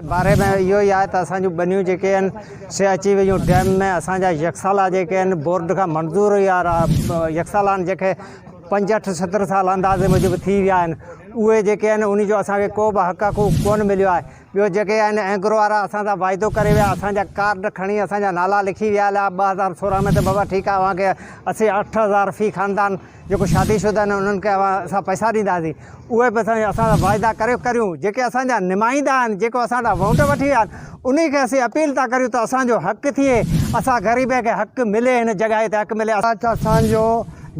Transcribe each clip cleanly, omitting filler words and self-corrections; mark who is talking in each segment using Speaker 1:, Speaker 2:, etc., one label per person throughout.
Speaker 1: باري ۾ اهو ئي آهي ته اسان جون ٻنيون جيڪي آهن سي اچي ويون ڊيم ۾ اسان جا يڪسالا جيڪي آهن بورڊ کان منظور يا يڪسالا آهن جيڪي 65 70 سال اندازي موجب ٿي ويا آهن اهي جيڪي آهن ان جو اسان کي ڪو به حق حقوق ڪونه مليو آهي. ٻيو جيڪي آهن اينگرو وارا اسان سان واعدو ڪري ويا اسان جا ڪارڊ کڻي اسان جا نالا لکي ويا هليا 2016 ۾ ته بابا ٺيڪ آهي اوهان کي اسين 8000 في خاندان جيڪو شادي شده آهن انهن کي اوهان اسان پئسا ڏينداسين اهي به اسان اسان سان واعدا ڪريو ڪريون جيڪي اسان جا نمائندا آهن جيڪو اسان وٽان وونٽ وٺي ويا آهن انهي کي اسين اپيل ٿا ڪريون ته اسان جو حق ٿئي اسان غريبين کي حق ملي هن جڳهه تي حق ملي.
Speaker 2: ته اسان جو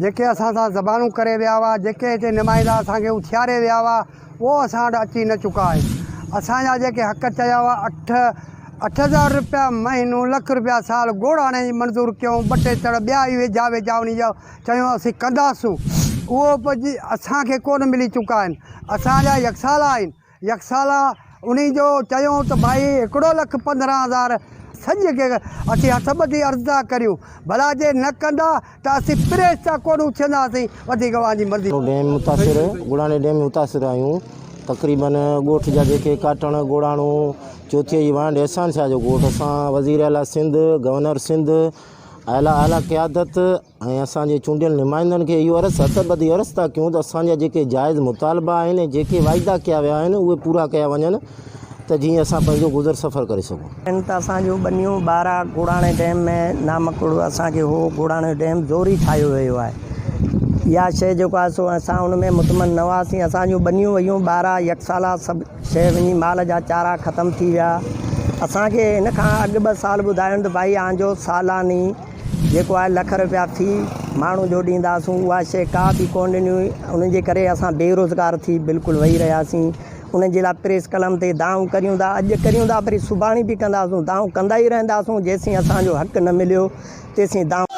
Speaker 2: جيڪي اسان سان زبانون ڪري ويا هئا جيڪي هتي نمائندا اسان کي اٿياري ويا هئا اهو اسان وٽ اچي نه چڪا آهن. اسان جا جيڪي حق چيا هئا اٺ 8000 رپيا مهينو لک رپيا سال گوڙ آڻي منظور ڪيون ٻه ٽي تڙ ٻيا ئي ويجها ويجها انهي جا چيون اسين ڪنداسون اهو به اسان کي ڪونه ملي چڪا آهن. اسان جا يڪسالا آهن يڪسالا انهي جو چيون ته ڀائي هڪڙو لک 15 هزار سڄ کي اسين هٿ ٻڌي عرض ٿا ڪريون ڀلا جي نه ڪندا ته اسين پريس تان ڪونه اٿنداسين وڌيڪ اوهان جي مرضي.
Speaker 3: ڊيم متاثر گوڙاڻي ڊيم متاثر آهيون تقريبن ڳوٺ جا جيڪي ڪاٽڻ گوڙاڻو چوٿي جي وانڍ احسان شاهه جو ڳوٺ اسان وزير اعليٰ سنڌ گورنر سنڌ اعليٰ اعليٰ قيادت ۽ اسان جي چونڊيل نمائندن کي اهو عرض هٿ ٻڌي عرض ٿا ڪيون ته اسان جا جيڪي جائز مطالبا آهن ۽ جيڪي واعدا ڪيا ويا آهن اهي پورا ڪيا وڃن ته جيئن اسان پنهنجو گذر سفر ڪري سگهون.
Speaker 4: آهن ته اسان جون ٻنيون ٻارا گوڙاڻي ڊيم ۾ نامڪڙ اسان کي هو گوڙاڻي ڊيم زوري ٺاهيو ويو آهي اها شيء جيڪو آهي سو اسان ان ۾ مطمئن نه هئاسين اسان جون ٻنيون ويون ٻارا يڪسالا سڀ شيء وڃي مال جا چارا ختم ٿي ويا اسان کي هن کان اڳ ٻه سال ٻڌايون ته ڀائي آنجو سالاني جيڪو آهي لک رپيا في ماڻهو جو ڏينداسون اها شيء ڪا به ڪونه ڏني هئي ان جي ڪري اسان بي روزگار ٿي بلڪل ويهي رهياسين ان جي لاء پريس قلم تي دانهون ڪريون ٿا اڄ ڪريون ٿا وري سڀاڻي به ڪنداسون دانهون ڪندا ئي رهنداسون جيسين اسان جو حق نه مليو تيسين دانهون.